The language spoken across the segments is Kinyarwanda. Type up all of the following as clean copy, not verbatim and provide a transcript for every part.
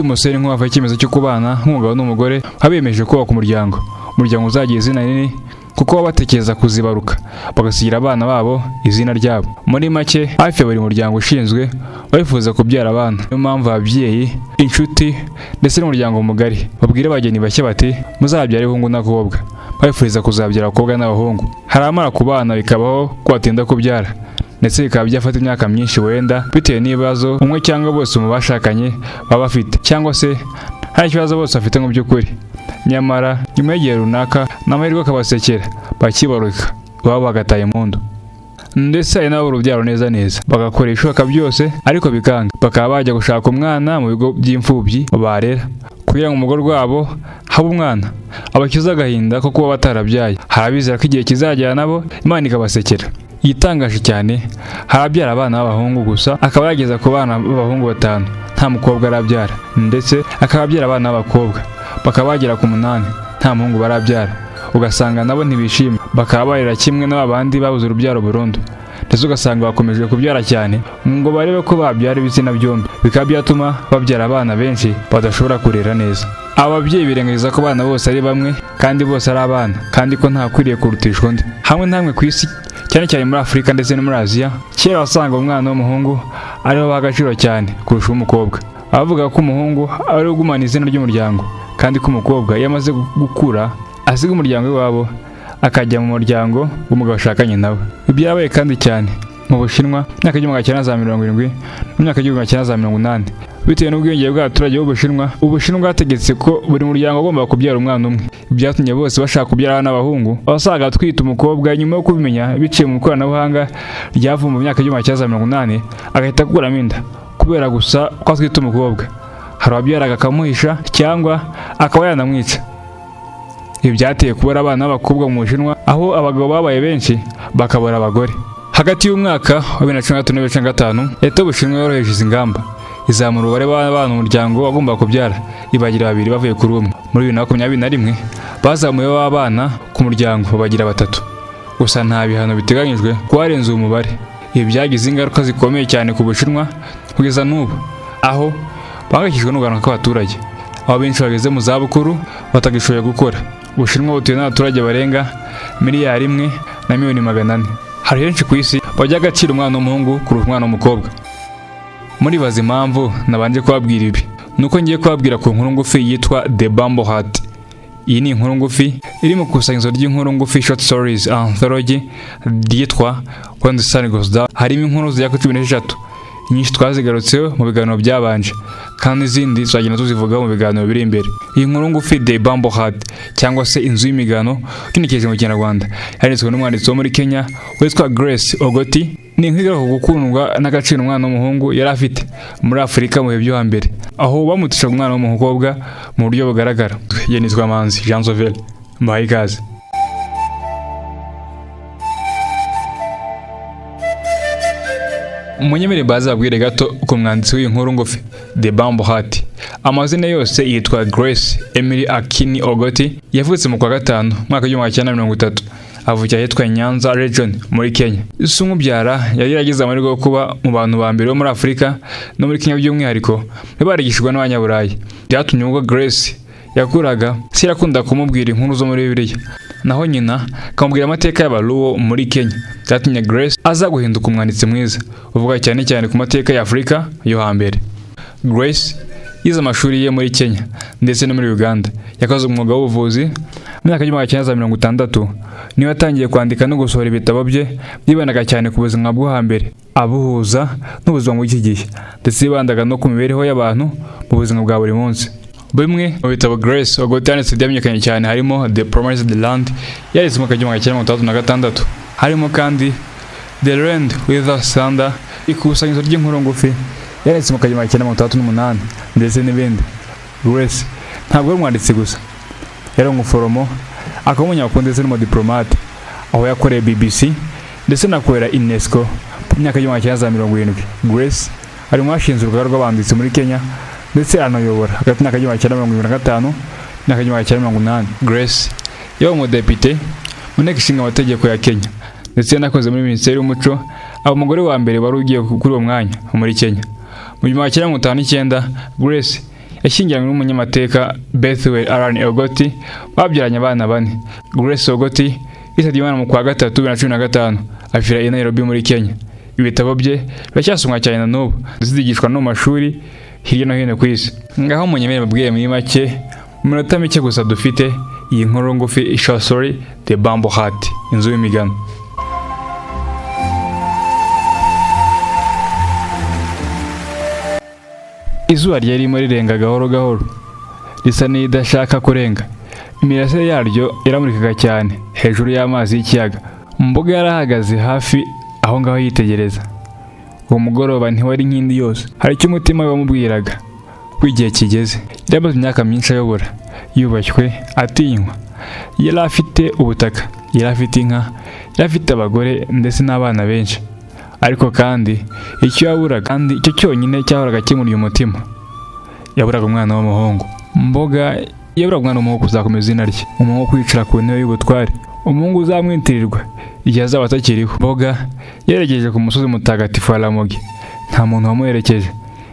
Umusore n'inkumi bafashe icyemezo cyo kubana nk'umugabo n'umugore, baba biyemeje kubaka umuryango, umuryango uzagira izina rinini, kuko baba batekereza kuzibaruka bagasigira abana babo izina ryabo. Muri make, hafi ya buri muryango ushinzwe wifuza kubyara abana. Niyo mpamvu ababyeyi, inshuti ndetse n'umuryango mugari babwira abageni bashya bati: "Muzabyare ihungu n'akobwa," babifuriza kuzabyara abakobwa n'abahungu. Hari abamara kubana bikabaho ko batinda kubyara, ndetse bikaba byafata imyaka myinshi, wenda bitewe n'ibibazo umwe cyangwa bose mu bashakanye baba bafite, cyangwa se nta kibazo bose bafite mu by'ukuri. Nyamara nyuma y'igihe runaka n'amahirwe akabasekera, bakibaruka, baba bagataye impundu. Ndetse hari n'ababura urubyaro neza neza, bagakora ibishoboka byose ariko bikanga, bakaba bajya gushaka umwana mu bigo by'imfubyi barera, kugira ngo mu rugo rwabo habe umwana abakize agahinda ko kuba batarabyaye. Hari abizera ko igihe kizagera nabo Imana ikabasekera. Igitangaje cyane, hari ababyara abana b'abahungu gusa, akaba yageza ku bana b'abahungu batanu nta mukobwa arabyara, ndetse akaba abyara abana b'abakobwa bakaba bagera ku 8 nta muhungu barabyara, ugasanga nabo ntibishimye, bakaba barera kimwe n'abandi babuze urubyaro burundu. Ndetse ugasanga bakomeje kubyara cyane ngo barebe ko babyara ibitsina byombi, bikaba byatuma babyara abana benshi badashobora kurera neza. Aba babyeyi birengagiza ko abana bose ari bamwe kandi bose ari abana, kandi ko ntakwiriye kurutishwa undi. Hamwe na hamwe ku isi, cyane cyane muri Afurika ndetse no muri Aziya, kera wasanga umwana w'umuhungu ariho baha agaciro cyane kurusha uw'umukobwa. Bavuga ko umuhungu ari we ugumana izina ry'umuryango, kandi ko umukobwa iyo amaze gukura asiga umuryango w'iwabo akajya mu muryango w'umugabo ashakanye nawe. Ibi byarabaye kandi cyane mu Bushinwa mu myaka 1970 mu myaka 1980. Bitewe n'ubwiyongere bw'abaturage b'Ubushinwa, Ubushinwa bwategetse ko buri muryango ugomba kubyara umwana umwe. Byatumye bose bashaka kubyara abana b'abahungu. Wasangaga atwite umukobwa, nyuma yo kubimenya biciye mu ikoranabuhanga ryavuye mu myaka 1980, agahita akuramo inda kubera gusa ko atwite umukobwa. Hari uwabyaraga akamuhisha cyangwa akaba yanamwica. Ibi byateye kubura abana b'abakobwa mu Bushinwa, aho abagabo babaye benshi bakabura abagore. Hagati y'umwaka wa 2013 na 2015, Leta y'Ubushinwa yoroheje izi ngamba, izamura umubare w'abana umuryango wagombaga kubyara, ibagira babiri bavuye kuri umwe. Muri 2021 bazamuye w'abana ku muryango babagira batatu, gusa nta bihano biteganyijwe kubarenza uwo mubare. Ibi byagize ingaruka zikomeye cyane ku Bushinwa kugeza n'ubu, aho bahangayikishijwe n'ugabanuka kw'abaturage, aho benshi bageze mu zabukuru batagishoboye gukora. Ubushinwa butuwe n'abaturage barenga 1,400,000,000. Hari henshi ku isi bajya agaciro umwana w'umuhungu kurusha umwana w'umukobwa. Muribaza impamvu nabanje kubabwira ibi? Nuko ngiye kubabwira ku nkuru ngufi yitwa The Bamboo Hut. Iyi ni inkuru ngufi iri mu ikusanyirizo ry'inkuru ngufi, short stories anthology, ryitwa When the Sun Goes Down. Harimo inkuru zigera kuri 13. Inyinshi twazigarutseho mu biganiro byabanje, kandi izindi tuzagenda tuzivugaho mu biganiro biri imbere. Iyi nkuru ngufi The Bamboo Hut, cyangwa se inzu y'imigano ugenekereje mu Kinyarwanda, yanditswe n'umwanditsi wo muri Kenya witwa Grace Ogoti. Ni inkuru igaruka ku gukundwa n'agaciro umwana w'umuhungu yari afite muri Afurika mu bihe byo hambere, aho bamutishaga umwana w'umukobwa mu buryo bugaragara. Nitwa Manzi Jean Sauveur, mbahaye ikaze. Munyemere bazabwire gato ku mwanditsi w'iyi nkuru ngufi The Bamboo Hut. Amazina yose yitwa Grace Emily Akini Ogoti. Yavutse mu kwa gatanu mwaka w'1930, avukira ahitwa Nyanza Region muri Kenya. Se umubyara yari yaragize amahirwe yo kuba mu bantu ba mbere bo muri Afurika no muri Kenya by'umwihariko bari barigishijwe n'Abanyaburayi. Byatumye ubwo Grace yakuraga, se yakunda kumubwira inkuru zo muri Bibiliya, naho nyina akamubwira amateka y'Abaluo muri Kenya. Byatumye Grace aza guhinduka umwanditsi mwiza uvuga cyane cyane ku mateka ya Afurika yo hambere. Grace yize amashuri ye muri Kenya ndetse no muri Uganda. Yakoze umwuga w'ubuvuzi. Mu myaka 1960 niwe yatangiye kwandika no gusohora ibitabo bye byibandaga cyane ku buzima bwo hambere, abuhuza n'ubuzima bw'iki gihe, ndetse yibandaga no ku mibereho y'abantu mu buzima bwa buri munsi. Bimwe mu bitabo Grace Ogoti yanditse byamenyekanye cyane harimo The Promised Land yanditse mu mwaka 1966, harimo kandi The Land Without Thunder, ikusanyirizo ry'inkuru ngufi yanditse mu 1968, ndetse n'ibindi. Grace ntabwo ari umwanditsi gusa, yari umuforomo, akaba umunyamakuru ndetse n'umudiplomate, aho yakoreye BBC ndetse anakorera UNESCO mu myaka 1970. Grace ari mu bashinze urugaga rw'abanditsi muri Kenya, ndetse anayobora hagati y'imyaka 1975 n'imyaka 1980. Grace yabaye umudepite mu nteko ishinga amategeko ya Kenya, ndetse yanakoze muri Minisiteri y'Umuco, aba umugore wa mbere wari ugiye kuri uwo mwanya muri Kenya. Mu 1959 Grace Yashyingiranywe n'umunyamateka Bethwel Alan Ogoti, babyaranye abana bane. Grace Ogoti yitabye Imana mu kwa gatatu 2015, afira i Nairobi muri Kenya. Ibitabo bye biracyasomwa cyane na n'ubu, ndetse byigishwa no mu mashuri hirya no hino ku isi. Ngaho munyemere babwiye muri make, mu minota mike gusa dufite, iyi nkuru ngufi, short story The Bamboo Hut, inzu y'imigano. Izuba ryarimo rirenga gahoro gahoro, risa n'idashaka kurenga. Imirasire yaryo yaramurikaga cyane hejuru y'amazi y'ikiyaga. Mboga yarahagaze hafi aho ngaho yitegereza. Uwo mugoroba ntiwari nk'indi yose. Hari icyo umutima we wamubwiraga ko igihe kigeze. Yari amaze imyaka myinshi ayobora, yubashywe, atinywa. Yari afite ubutaka, yari afite inka, yari afite abagore ndetse n'abana benshi. Ariko kandi icyo yaburaga, kandi icyo cyonyine cyahoraga kimuriye umutima, yaburaga umwana w'umuhungu. Mboga yaburaga umwana w'umuhungu kuzakomeza izina rye, umuhungu kwicara ku ntebe y'ubutware, umuhungu uzamwitirirwa igihe azaba atakiriho. Mboga yerekeje ku musozi mutagatifu wa Ramogi. Nta muntu wamuherekeje.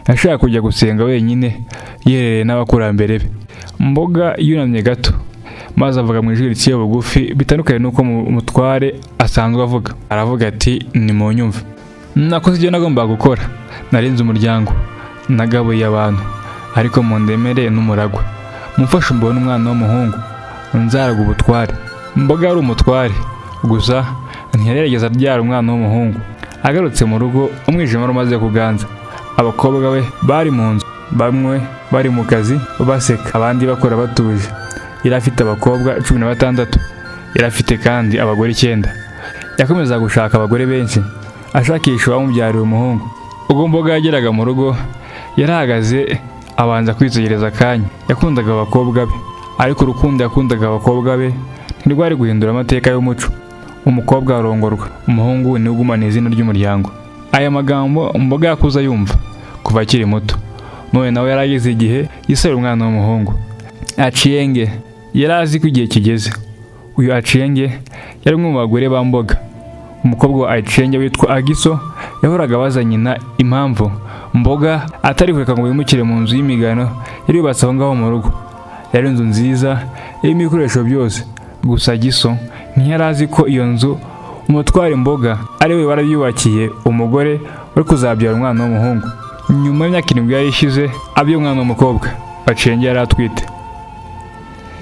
Yashaka kujya gusenga wenyine, yiherereye n'abakurambere be. Mboga yunamye gato, maze avuga mu ijwi riciye bugufi bitandukanye n'uko umutware asanzwe avuga. Aravuga ati: "Nimunyumve, nakoze ibyo nagombaga gukora, narinze umuryango, nagabuye abantu, ariko mundemere n'umuragwa, mumfashe mbone umwana w'umuhungu nzaraga ubutware." Mboga yari umutware gusa ntiyarigeze abyara umwana w'umuhungu. Agarutse mu rugo, umwijima wari umaze kuganza. Abakobwa be bari mu nzu, bamwe bari mu kazi baseka, abandi bakora batuje. Yari afite abakobwa 16, yari afite kandi abagore 9. Yakomezaga gushaka abagore benshi, ashakisha uwamubyariye umuhungu. Ubwo Mboga yageraga mu rugo, yarahagaze abanza kwitegereza akanya. Yakundaga abakobwa be, ariko urukundo yakundaga abakobwa be ntirwari guhindura amateka y'umuco. Umukobwa arongorwa, umuhungu niwe ugumana izina ry'umuryango. Aya magambo Mboga yakuze ayumva kuva akiri muto. None nawe yarageze igihe yisabira umwana w'umuhungu. Acienge yari azi ko igihe kigeze. Uyu Acienge yari umwe mu bagore ba Mboga. Umukobwa wa Acienge witwa Agiso yahoraga abaza nyina impamvu Mboga atari kureka ngo yimukire mu nzu y'imigano yari yubatse aho ngaho mu rugo. Yari inzu nziza irimo ibikoresho byose. Gusa Agiso ntiyari azi ko iyo nzu umutware Mboga ari we warayubakiye umugore wari kuzabyara umwana w'umuhungu. Nyuma y'imyaka 7 yari ishize abyaye umwana w'umukobwa, Acienge yari atwite.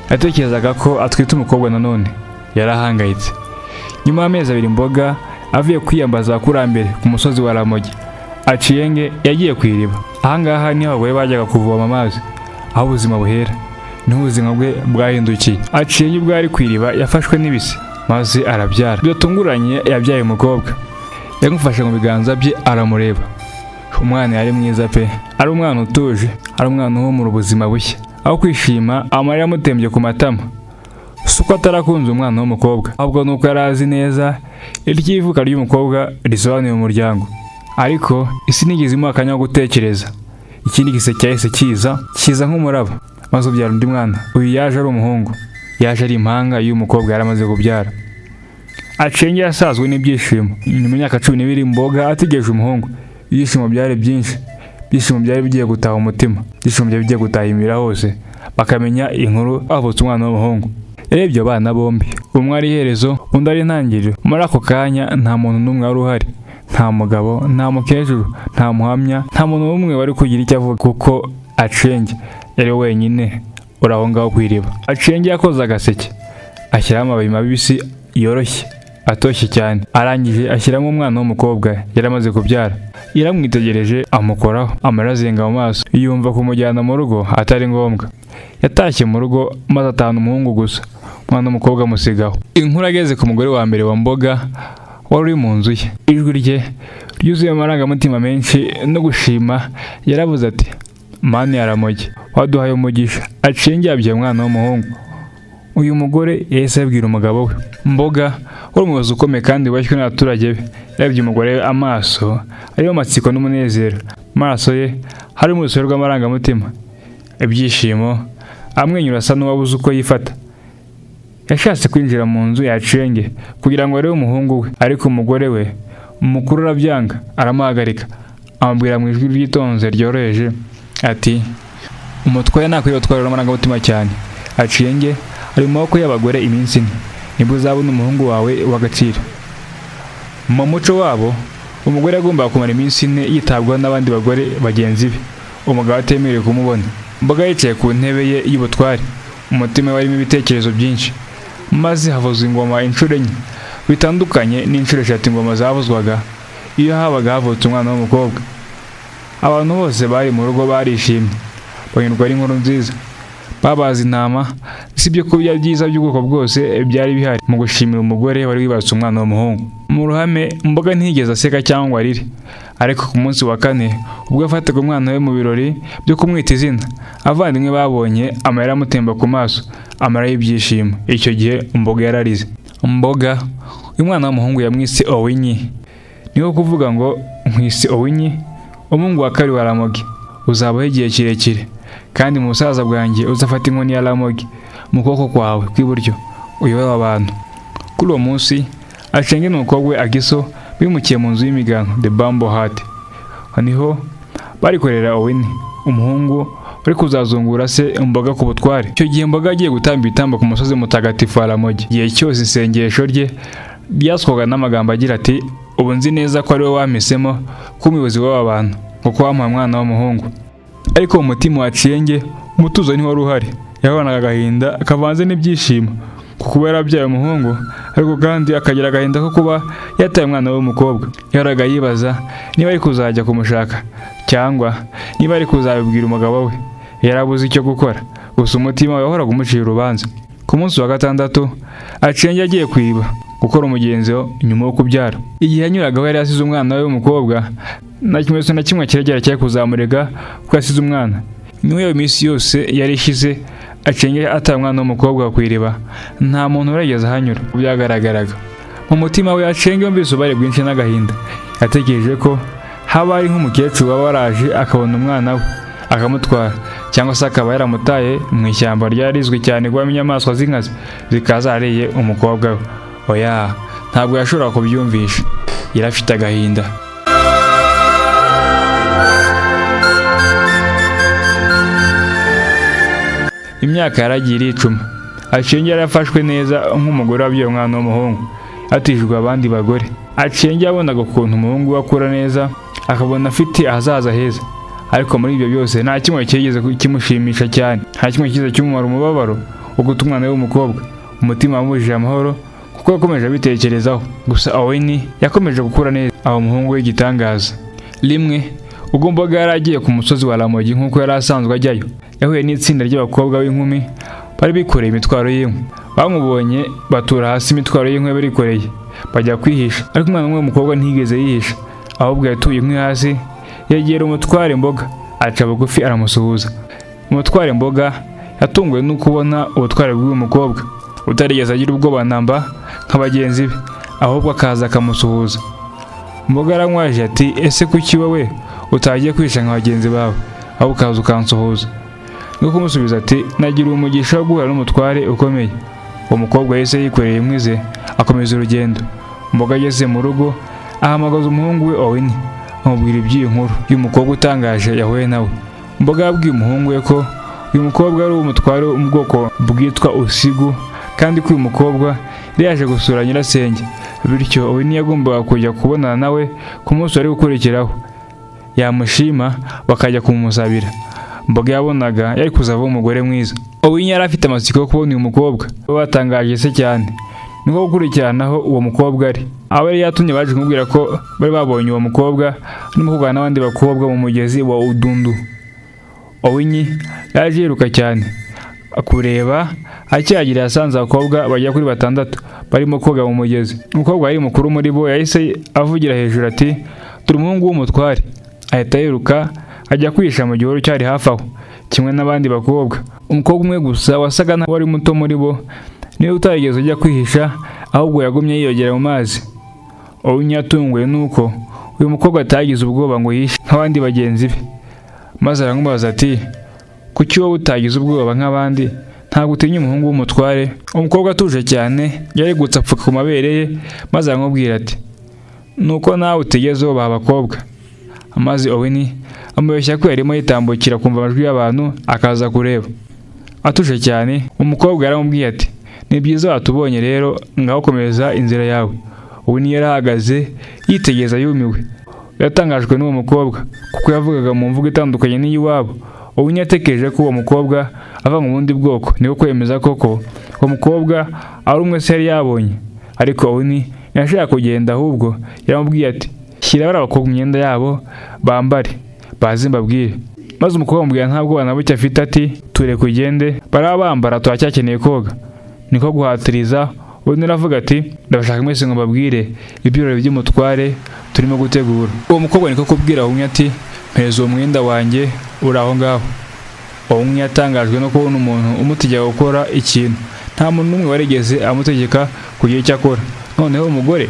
Yatekerezaga ko atwite umukobwa nanone, yarahangayitse. Nyuma y'amezi 2 Mboga avuye kwiyambaza abakurambere ku musozi wa Ramogi, Acienge yagiye ku iriba. Ahangaha niho abagore bajyaga kuvoma amazi, aho ubuzima buhera, niho ubuzima bwe bwahindukiye. Acienge ubwo yari ku iriba yafashwe n'ibise, maze arabyara. Bidatunguranye yabyaye umukobwa. Yamufashe mu biganza bye aramureba. Umwana yari mwiza pe, ari umwana utuje, ari umwana uhumura ubuzima bushya. Aho kwishima, amarira amutembye ku matama. Si uko atarakunze umwana w'umukobwa, ahubwo nuko yari azi neza iry'ivuka ry'umukobwa risobanuye umuryango. Ariko isi ntigeze imuha akanya ko gutekereza. Ikindi gise cyahise kiza, kiza nk'umuraba, maze ubyara undi mwana. Uyu yaje ari umuhungu, yaje ari impanga y'uyu mukobwa yari amaze kubyara. Acienge yasazwe n'ibyishimo. Nyuma y'imyaka 12 Mboga ategereje umuhungu, ibyishimo byari byinshi. Ibyishimo byari bigiye gutaha umutima, ibyishimo byari bigiye gutaha imira hose, bakamenya inkuru havutse umwana w'umuhungu. Yarebye abana bombi, umwe ari iherezo, undi ari intangiriro. Muri ako kanya nta muntu n'umwe wari uhari, nta mugabo, nta mukecuru, nta muhamya, nta muntu n'umwe wari kugira icyo avuga, kuko Acienge yari wenyine uri aho ngaho ku iriba. Acienge yakoze agaseke, ashyiraho amababi mabisi yoroshye atoshye cyane, arangije ashyiramo umwana w'umukobwa yari amaze kubyara. Yaramwitegereje amukoraho, amarira azenga mu maso, yumva kumujyana mu rugo atari ngombwa. Yatashye mu rugo maze atahana umuhungu gusa, umwana w'umukobwa amusigaho. Inkuru ageze ku mugore wa mbere wa Mboga wari uri mu nzu ye, ijwi rye ryuzuye amarangamutima menshi no gushima, yaravuze ati: "Mana ya Ramogi, waduhaye umugisha, Acienge yabyaye umwana w'umuhungu." Uyu mugore yahise abwira umugabo we Mboga, wari umuyobozi ukomeye kandi wubashywe n'abaturage be. Yarebye umugore we amaso ariyo amatsiko n'umunezero, amaso ye harimo urusobe rw'amarangamutima, ibyishimo, amwenyura asa n'uwabuze uko yifata. Yashatse kwinjira mu nzu ya Acienge kugira ngo arebe umuhungu we, ariko umugore we mukuru arabyanga, aramuhagarika, amubwira mu ijwi ryitonze ryoroheje ati: Umutware ntakwiye gutwara amarangamutima cyane. Achieng ari mu maboko y'abagore iminsi 4, nibwo uzabona umuhungu wawe w'agaciro. Mu muco wabo, umugore yagombaga kumara iminsi 4 yitabwaho n'abandi bagore bagenzi be, umugabo atemerewe kumubona. Mboga yicaye ku ntebe ye y'ubutware, umutima we warimo ibitekerezo byinshi. Maze havuzwa ingoma inshuro 4, bitandukanye n'inshuro 3 ingoma zavuzwaga iyo habaga havutse umwana w'umukobwa. Abantu bose bari mu rugo barishimye, banyurwa n'inkuru nziza. Babaza intama, si ibyo kurya byiza by'ubwoko bwose byari bihari mu gushimira umugore wari wibarutse umwana w'umuhungu. Mu ruhame, Mboga ntiyigeze aseka cyangwa arire. Ariko ku munsi wa 4, ubwo yafataga umwana we mu birori byo kumwita izina, abavandimwe babonye amarira amutemba ku maso, amarira y'ibyishimo. Icyo gihe Mboga yararize. Mboga, uyu mwana w'umuhungu yamwise Owinyi. Niho kuvuga ngo nkwise Owinyi, umuhungu wa kabiri wa Ramogi, uzabaho igihe kirekire, kandi mu busaza bwanjye uzafata inkoni ya Ramogi mu kuboko kwawe kw'iburyo uyobore abantu. Kuri uwo munsi, Achieng n'umukobwa we Agiso bimukiye mu nzu y'imigano, The Bamboo Hut. Niho barikorera Owini, umuhungu uri kuzazungura se Mboga ku butware. Icyo gihe Mboga agiye gutamba ibitambo ku musozi mutagatifu wa Ramogi. Igihe cyose isengesho rye ryaswaga n'amagambo agira ati: ubu nzi neza ko ari wowe wampisemo kuba umuyobozi w'aba bantu, kuko wamuha umwana w'umuhungu. Ariko mu mutima wa Achieng umutuzo ntiwari uhari. Yahoranaga agahinda kavanze n'ibyishimo ku kuba yarabyaye umuhungu, ariko kandi akagira agahinda ko kuba yataye umwana we w'umukobwa. Yahoraga yibaza niba ari kuzajya kumushaka cyangwa niba ari kuzabibwira umugabo we. Yarabuze icyo gukora, gusa umutima we wahoraga umucira urubanza. Ku munsi wa 6, Achieng yagiye kwiba gukora umugenzo nyuma yo kubyara. Igihe yanyuragaho yari yasize umwana we w'umukobwa, nta kimenyetso na kimwe kiregera cyari kuzamurega ko yasize umwana. Nyuma y'iyo minsi yose yari ishize Achieng ataye umwana w'umukobwa ku iriba, nta muntu urageza ahanyura byagaragaraga. Mu mutima we Achieng yumvise ububabare bwinshi n'agahinda. Yatekereje ko haba ari nk'umukecuru waba waraje akabona umwana we akamutwara, cyangwa se akaba yaramutaye mu ishyamba ryari rizwi cyane kubamo inyamaswa z'inkazi zikaza zarariye umukobwa we. Oya, ntabwo yashoboraga kubyumvisha. Yari afite agahinda. Imyaka yaragiye iricuma. Achieng yarafashwe neza nk'umugore wabyaye umwana w'umuhungu, atijwe abandi bagore. Achieng yabonaga ukuntu umuhungu we akura neza, akabona afite ahazaza heza. Ariko muri ibyo byose nta kimwe cyigeze kimushimisha cyane, nta kimwe cyigeze kimumara umubabaro wo guta umwana we w'umukobwa. Umutima wamubujije amahoro kuko yakomeje abitekerezaho. Gusa Owini yakomeje gukura neza, aba umuhungu w'igitangaza. Rimwe ubwo Mboga yari agiye ku musozi wa Ramogi nk'uko yari asanzwe ajyayo, yahuye n'itsinda ry'abakobwa b'inkumi bari bikoreye imitwaro y'inkwi. Bamubonye batura hasi imitwaro y'inkwi barikoreye, bajya kwihisha. Ariko umwana umwe w'umukobwa ntiyigeze yihisha, ahubwo yatuye inkwi hasi, yegera umutware Mboga, aca bugufi aramusuhuza. Umutware Mboga yatunguwe no kubona ubutware bw'uyu mukobwa utarigeze agira ubwoba namba nka bagenzi be, ahubwo akaza akamusuhuza. Mboga aramwaje ati: ese kuki wowe utagiye kwihisha nka bagenzi bawe, ahubwo ukaza ukansuhuza? No kumusubiza ati: nagira umugisha wo guhura n'umutware ukomeye. Uwo mukobwa yahise yikoreye inkwi ze akomeza urugendo. Mboga ageze mu rugo ahamagaza umuhungu we Owini, amubwira iby'iyi nkuru y'umukobwa utangaje yahuye nawe. Mboga yabwiye umuhungu we ko uyu mukobwa ari umutware wo mu bwoko bwitwa Usigu, kandi ko uyu mukobwa yari yaje gusura nyirasenge, bityo Owini yagombaga kujya kubonana nawe ku munsi wari gukurikiraho, yamushima bakajya kumusabira. Mboga yabonaga yari kuzava umugore mwiza. Owini yari afite amatsiko yo kubona uyu mukobwa, batangaje se cyane, niko gukurikiranaho uwo mukobwa ari. Abo yari yatumye baje kumubwira ko bari babonye uwo mukobwa arimo kugana n'abandi bakobwa mu mugezi wa Udundu. Owinyi yaje yiruka cyane kureba, akihagera yasanze abakobwa bagera kuri 6 barimo koga mu mugezi. Umukobwa wari mukuru muri bo yahise avugira hejuru ati: turi umuhungu w'umutware. Ahita yiruka ajya kwihisha mu gihuru cyari hafi aho kimwe n'abandi bakobwa. Umukobwa umwe gusa wasaga n'aho wari muto muri bo niwe utarigeze ujya kwihisha, ahubwo yagumye yiyogera mu mazi. Owinyi yatunguwe nuko uyu mukobwa atagize ubwoba ngo yihishe nk'abandi bagenzi be, maze aramubaza ati: kuki wowe utagize ubwoba nk'abandi? Ntabwo utinya umuhungu w'umutware? Umukobwa atuje cyane yarigutse apfuka ku mabere ye, maze aramubwira ati: nuko nawe utigeze wubaha abakobwa. Maze Owini Amubeshya ko yarimo yitambukira kumva amajwi y'abantu akaza kureba. Atuje cyane, umukobwa yaramubwiye ati: "Ni byiza watubonye rero, ngaho komeza inzira yawe." Ubu yarahagaze yitegereza yumiwe. Yatangajwe n'uwo mukobwa kuko yavugaga mu mvugo itandukanye n'iy'iwabo. Ubu yatekereje ko uwo mukobwa ava mu bundi bwoko, niko kwemeza koko uwo mukobwa ari umwe se yari yabonye. Ariko Owini ntiyashaka kugenda, ahubwo yaramubwiye ati: "Shyira bariya bakobwa imyenda yabo bambare baze mbabwire." Maze umukobwa amubwira nta bwoba na buke afite ati: "Tureke ugende, baraba bambara turacyakeneye koga." Niko guhatiriza undi aravuga ati: "Ndabashaka mwese ngo mbabwire ibyirori by'umutware turimo gutegura." Uwo mukobwa niko kubwira Owini ati: "Mpereza uwo mwenda wanjye uri aho ngaho." Owini yatangajwe no kubona umuntu umutegeka gukora ikintu nta muntu n'umwe warigeze amutegeka kugira icyo akora, noneho umugore.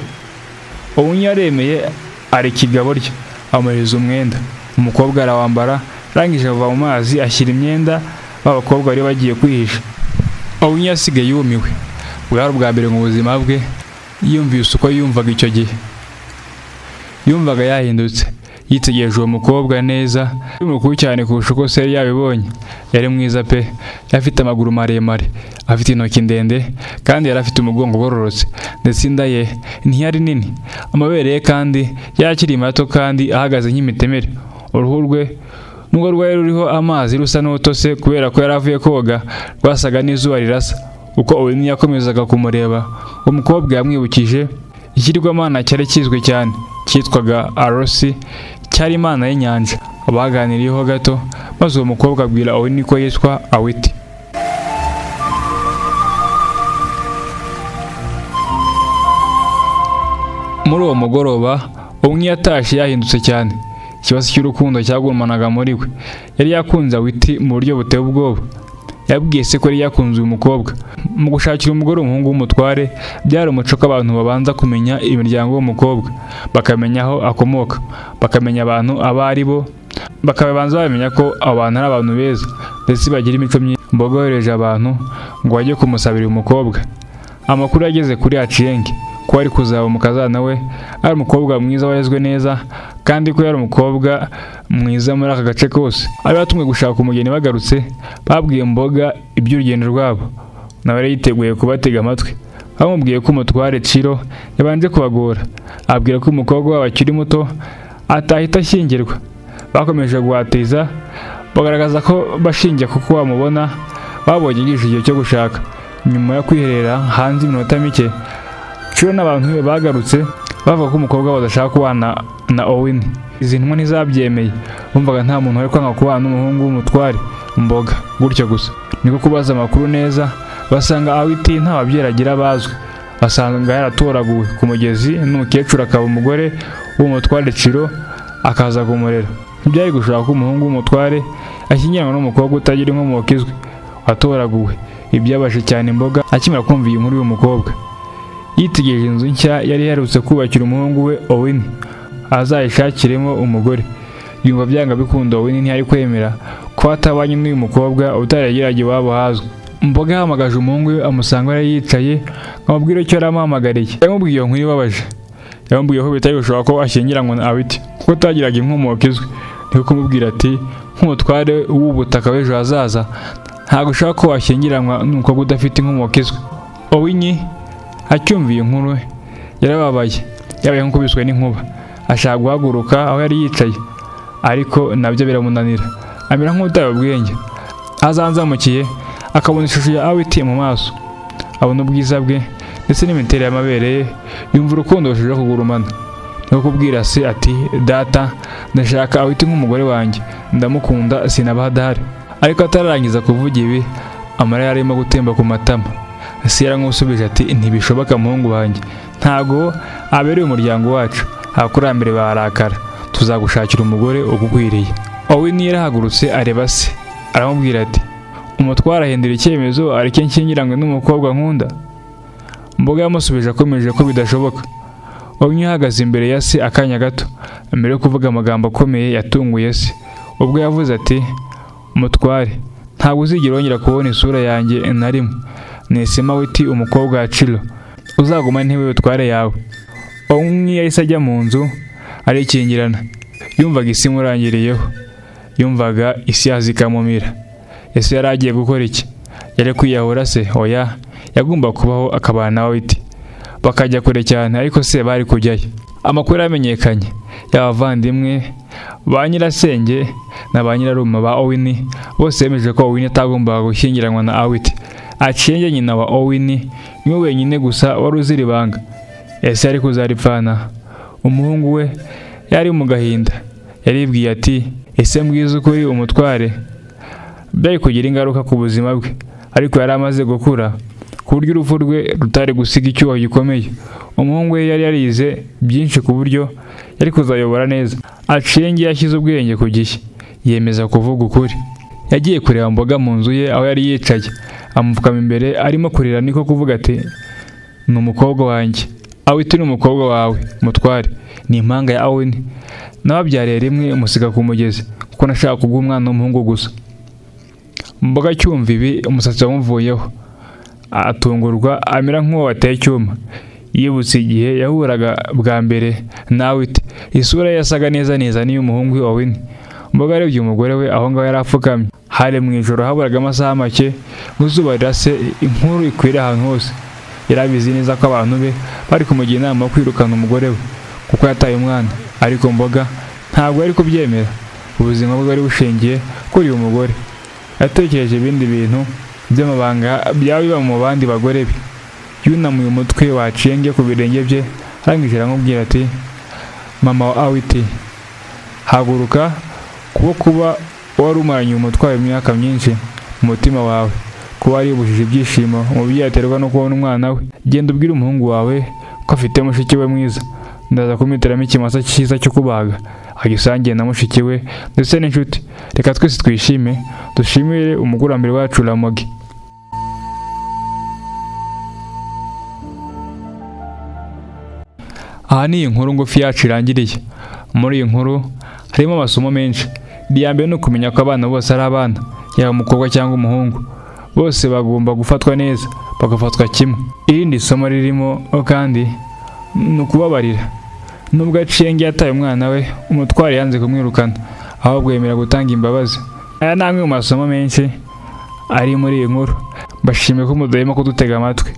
Owini yaremeye areka igabo rye, amuhereza umwenda. Umukobwa arawambara, arangije ava mu mazi ashyira imyenda b'abakobwa bari bagiye kwihisha. Owini yasigaye yumiwe. Bwari ubwa mbere mu buzima bwe yumvise uko yumvaga icyo gihe. Yumvaga yahindutse. Yitegereje uwo mukobwa neza, mukuru cyane kurusha uko se yari yabibonye. Yari mwiza pe, yari afite amaguru maremare, afite intoki ndende, kandi yari afite umugongo ugororotse, ndetse inda ye ntiyari nini. Amabere ye kandi yari akiri mato kandi ahagaze nk'imitemeri. Uruhu rwe nubwo rwari ruriho amazi rusa n'utose kubera ko yari avuye koga, rwasaga n'izuba rirasa. Uko Owini yakomezaga kumureba, umukobwa yamwibukije ikigirwamana cyari kizwi cyane cyitwaga Arosi, cyari imana y'inyanja. Baganiriyeho gato, maze uwo mukobwa abwira Owini ko yitwa Awiti. Muri uwo mugoroba Owini yatashye yahindutse cyane. Ikibazo cy'urukundo cyagumanaga muri we. Yari yakunze Awiti mu buryo buteye ubwoba. Yabwiye se ko yari yakunze uyu mukobwa. Mu gushakira umugore umuhungu w'umutware byari umuco ko abantu babanza kumenya imiryango y'umukobwa, bakamenya aho akomoka, bakamenya abantu abo ari bo, bakabanza bamenya ko abo bantu ari abantu beza ndetse bagira imico myiza. Mbogo yohereje abantu ngo bajye kumusabira uyu mukobwa. Amakuru yageze kuri Achieng ko ari kuzaba umukazana we ari umukobwa mwiza warezwe neza, kandi ko yari umukobwa mwiza muri aka gace kose. Abari batumwe gushaka umugeni bagarutse babwiye Mboga iby'urugendo rwabo, nawe yari yiteguye kubatega amatwi. Bamubwiye ko umutware Ciro yabanje kubagora, abwira ko umukobwa wabo akiri muto atahita ashyingirwa. Bakomeje guhatiza, bagaragaza ko bashingiye kuko bamubona babonye igihe cyo gushaka. Nyuma yo kwiherera hanze iminota mike, Ciro n'abantu be bagarutse bavuga ko umukobwa wabo adashaka kubana na Owini. Izi ntumwa ntizabyemeye, bumvaga nta muntu wari kwanga kubana n'umuhungu w'umutware Mboga gutyo gusa. Niko kubaza amakuru neza, basanga Awiti nta babyeyi agira bazwi, basanga yaratoraguwe ku mugezi n'umukecuru akaba umugore w'umutware Ciro akaza kumurera. Ntibyari gushaka ko umuhungu w'umutware ashyingiranwa n'umukobwa utagira inkomoko izwi watoraguwe. Ibyabaje cyane Mboga akimara kumva iyi nkuru y'uyu mukobwa. Yitegereje inzu nshya yari iherutse kubakira umuhungu we Owini azayishakiremo umugore. Yumva byanga bikunda Owini ntiyari kwemera ko atabanye n'uyu mukobwa utarageraga iwabo hazwi. Mboga yahamagaje umuhungu we amusanga yari yicaye amubwira icyo yari amuhamagariye. Yamubwiye iyo nkuru ibabaje. Yamubwiye ko bitari gushoboka ko ashyingiranwa na Awiti kuko atagiraga inkomoko izwi. Niko kumubwira ati: "Nk'umutware w'ubutaka w'ejo hazaza ntabwo ushaka ko washyingiranwa n'umukobwa udafite inkomoko izwi." Owini acyumviye inkuru yarababaye, yabaye nk'ukubiswe n'inkuba. Ashaka guhaguruka aho yari yicaye, ariko nabyo biramunanira, amera nk'utaye ubwenge. Azanzamukiye akabona ishusho ya Awiti mu maso, abona ubwiza bwe ndetse n'imiterere y'amabere ye, yumva urukundo rushije kugurumana. Niko kubwira se ati: "Data, ndashaka Awiti nk'umugore wanjye, ndamukunda sinaba adahari." Ariko atararangiza kuvuga ibi, amarira yarimo gutemba ku matama. Se yaramusubije ati: "Ntibishoboka muhungu wanjye, ntago abereye umuryango wacu, abakurambere barakara, tuzagushakira umugore ugukwiriye." Owini yarahagurutse areba se, aramubwira ati: "Umutware ahindura icyemezo areke nshyingiranywe n'umukobwa nkunda." Mboga yamusubije akomeje ko bidashoboka. Owini ahagaze imbere ya se akanya gato mbere yo kuvuga amagambo akomeye yatunguye se, ubwo yavuze ati: "Mutware, ntabwo uzigera wongera kubona isura yanjye na rimwe. Nisema Awiti umukobwa wa Ciro, uzaguma intebe y'ubutware yawe." Owini yahise ajya mu nzu arikingirana, yumvaga isi imurangiriyeho. Yumvaga isi yazikamumira. Ese yari agiye gukora iki? Yari kwiyahura se? Oya, yagomba kubaho akabana na Awiti bakajya kure cyane. Ariko se bari kujyayo? Amakuru yamenyekanye, y'abavandimwe ba nyirasenge na ba nyirarume ba Owini bose bemeje ko Owini atagombaga gushyingiranwa na Awiti. Acienge, nyina wa Owini, niwe wenyine gusa wari uzira ibanga. Ese yari kuzaripfana? Umuhungu we yari mu gahinda. Yaribwiye ati: "Ese mbwiza ukuri umutware?" Byari kugira ingaruka ku buzima bwe, ariko yari amaze gukura ku buryo urupfu rwe rutari gusiga icyuho gikomeye. Umuhungu we yari yarize byinshi ku buryo yari kuzayobora neza. Acienge yashyize ubwenge ku gihe, yemeza kuvuga ukuri. Yagiye kureba Mboga mu nzu ye aho yari yicaye, amupfukama imbere arimo kurira, niko kuvuga ati: "Ni umukobwa wanjye. Awiti ni umukobwa wawe, mutware. Ni impanga ya Awini. Nababyariye rimwe, umusiga ku mugezi kuko nashaka kuguha umwana w'umuhungu gusa." Mboga acyumva ibi, umusatsi wamuvuyeho, atungurwa, amera nk'uwo wateye icyuma. Yibutse igihe yahuraga bwa mbere na Awiti, isura ye yasaga neza neza n'iy'umuhungu we Owini. Mboga arebye umugore we aho ngaho yari apfukamye. Hari mu ijoro, haburaga amasaha make ngo izuba rirase, inkuru ikwire ahantu hose. Yari abizi neza ko abantu be bari kumugira inama yo kwirukana umugore we kuko yataye umwana, ariko Mboga ntabwo yari kubyemera. Ubuzima bwe bwari bushingiye kuri uyu mugore. Yatekereje ibindi bintu by'amabanga byaba biba mu bandi bagore be. Yunamuye umutwe wa Acienge ku birenge bye, arangije aramubwira ati: "Mama wa Awiti, haguruka. Kuko kuba wari umaranye umutwaro imyaka myinshi mu mutima wawe, kuba waribujije ibyishimo umubyeyi aterwa no kubona umwana we, genda ubwire umuhungu wawe ko afite mushiki we mwiza. Ndaza kumuhitiramo ikimasa cyiza cyo kubaga, agisangiye na mushiki we ndetse n'inshuti. Reka twese twishime, dushimire umukurambere wacu Ramogi." Aha ni inkuru ngufi yacu irangiriye. Muri iyi nkuru harimo amasomo menshi. Iya mbere ni ukumenya ko abana bose ari abana, yaba umukobwa cyangwa umuhungu, bose bagomba gufatwa neza, bagafatwa kimwe. Irindi somo ririmo kandi ni ukubabarira. Nubwo Acienge yataye umwana we, umutware yanze kumwirukana, ahubwo yemera gutanga imbabazi. Aya ni amwe mu masomo menshi ari muri iyi nkuru. Mbashimiye ko mudahema kudutega amatwi.